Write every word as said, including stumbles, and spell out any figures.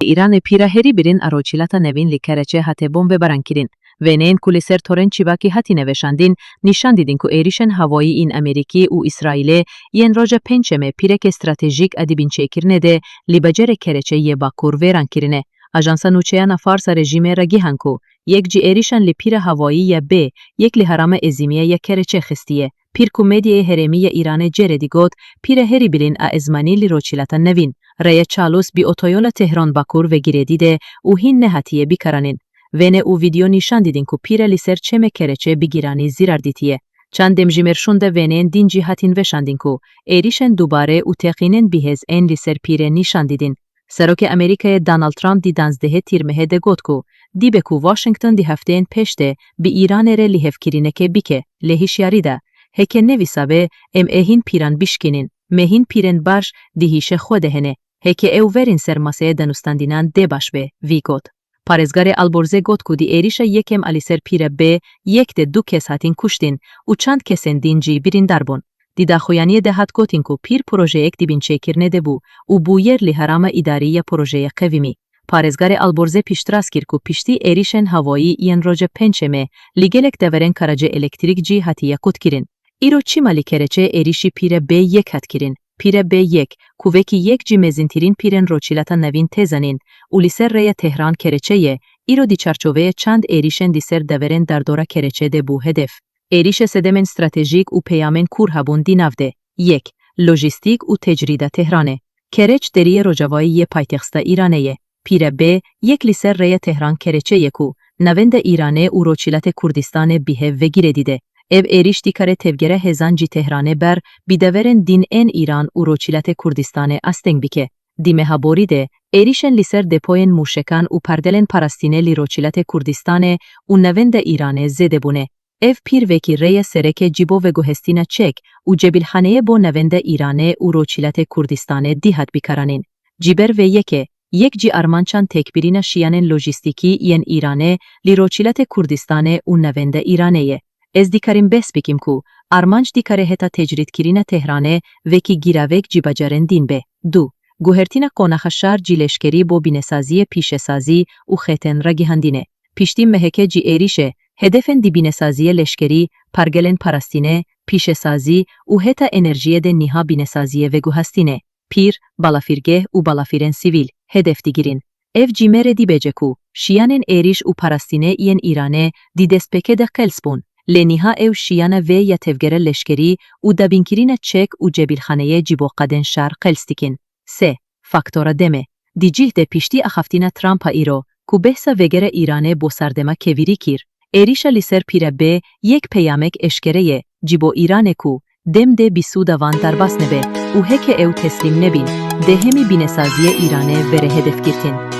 Îranê pîra herî birîn a rojhilata nevîn li Kereçê hate bombebarankirin. Wêneyên ku li ser torên çivakî hatine veşandin, nîşan didin ku êrişên hawayî yên Amerîkî û Îsraîlê yên roja Pêncşemê pîreke stratejîk a di binçêkirinê de li bajarê Kereçê yê Bakur vêran kirine. Ajansa nûçeyan a Fars a rejîmê ragihand ku yek ji êrişan li pîra hawayî ya B yek li herêma ezîmî ya Kereçê xistiye. Pîr ku medyayê herêmî ya Îranê cê re digot, pîra herî birîn a ezmanî li rojhilata nevîn, rêya Çalûs bi otoyola Tehran Bakur ve girêdî de û hîn nehatiye bikaranîn. Wêne û vîdeo nîşan didin ku pîra li ser çemê Kereçê bi giranî zîrar dîtiye. Çend demjimêr şûnde wêneyên din jî hatin veşandin ku êrişên dubare û teqînên bihêz ên li ser pîrê nîşan didin. Serokê Amerîkayê Donald Trump di danzdehê Tîrmehê de got ku dibe ku Washington di hefteyên pêş de bi Îranê re lihevkirinekê bike, lê hişyarî da, heke ne wisa be, em ê hîn pîran bişkînin, me hîn pîrên baş di hişê xwe de hene, heke ew werin ser maseyê danûstandinan dê baş be, vî got. Parêzgarê Alborze got ku di êrişa yekem a li ser pîra B yek de du kes hatin kuştin û çend kesên din jî birîndar bûn. Di daxuyaniyê de hat gotin ku pîr projeyek di binçêkirinê de bû û bûyer li herêma îdarî ya projeyê qevimî. Parêzgarê Alborze piştrast kir ku piştî êrişên hawayî yên roja Pêncşemê li gelek deverên karaca elektrîk jî hatiye qutkirin. Îro çima li Kereçê êrişî pîra B yek hat kirin? Pîra B yek, ku wekî yek ji mezintirîn pîrên rojhilata nevîn tê zanîn û li ser rêya Tehran Kereçê ye, îro di çarçoveyê çend êrişên di ser deverên derdora Kereçê de bû hedef. Êrişê sedemên stratejîk û peyamên kûr hebûn di nav de. Yek, lojîstîk û tecrîda Tehranê. Kereç deriyê rojavayî yê paytexta Îranê ye. Pîra B yek li ser rêya Tehran Kereçê ye ku navenda Îranê û Rojhilatê Kurdistanê bi hev ve girêdî de. Ev êriş dikare tevgera hêzan ji Tehranê ber bi deverên din ên Îran û Rojhilatê Kurdistanê asteng bike. Di meha borî de, êrişên li ser depoyên mûşekan û pergelên parastînê li Rojhilatê Kurdistanê û navenda Îranê zêde bûne. Ev pîr wekî rêya sereke ji bo veguhestina çek û cebilxaneyê bo navenda Îranê û Rojhilatê Kurdistanê dihat bikaranîn. Ji ber vê yekê, yek ji armancan têkbirîna şiyanên lojîstîkî yên Îranê li Rojhilatê Kurdistanê û navenda Îranê ye. Ez dikarim behs bikim ku armanc dikare heta tecrîdkirina Tehranê wekî giravek ji bajarên din be. Du, guhertina qonaxa şar ji leşkerî bo binesaziyê pîşesazî û xetên ragihandinê. Piştî meheke ji êrişê, hedefên di binesaziyê leşkerî, pergelên parastînê, pîşesazî û heta enerjiyê de niha binesaziyê veguhastînê, pîr, balafirgeh û balafirên sivîl hedef digirin. Ev ji me re dibêje ku şiyanên êriş û parastînê yên Îranê di destpêkê de qels bûn, lê niha ew şiyana vê ya tevgera leşkerî û dabînkirina çek û cebilxaneyê ji bo qadên şar qels dikin. Sê, faktora demê. Di cih de piştî axaftina Trump a îro, ku behsa vegera Îranê bo serdema kevirî kir, êrişa li ser pîra B yek peyamek eşkere ye ji bo Îranê ku dem dê bi sûda van derbas nebe û heke ew teslîm nebin, dê hemî binesaziyê Îranê bere hedefgirtin.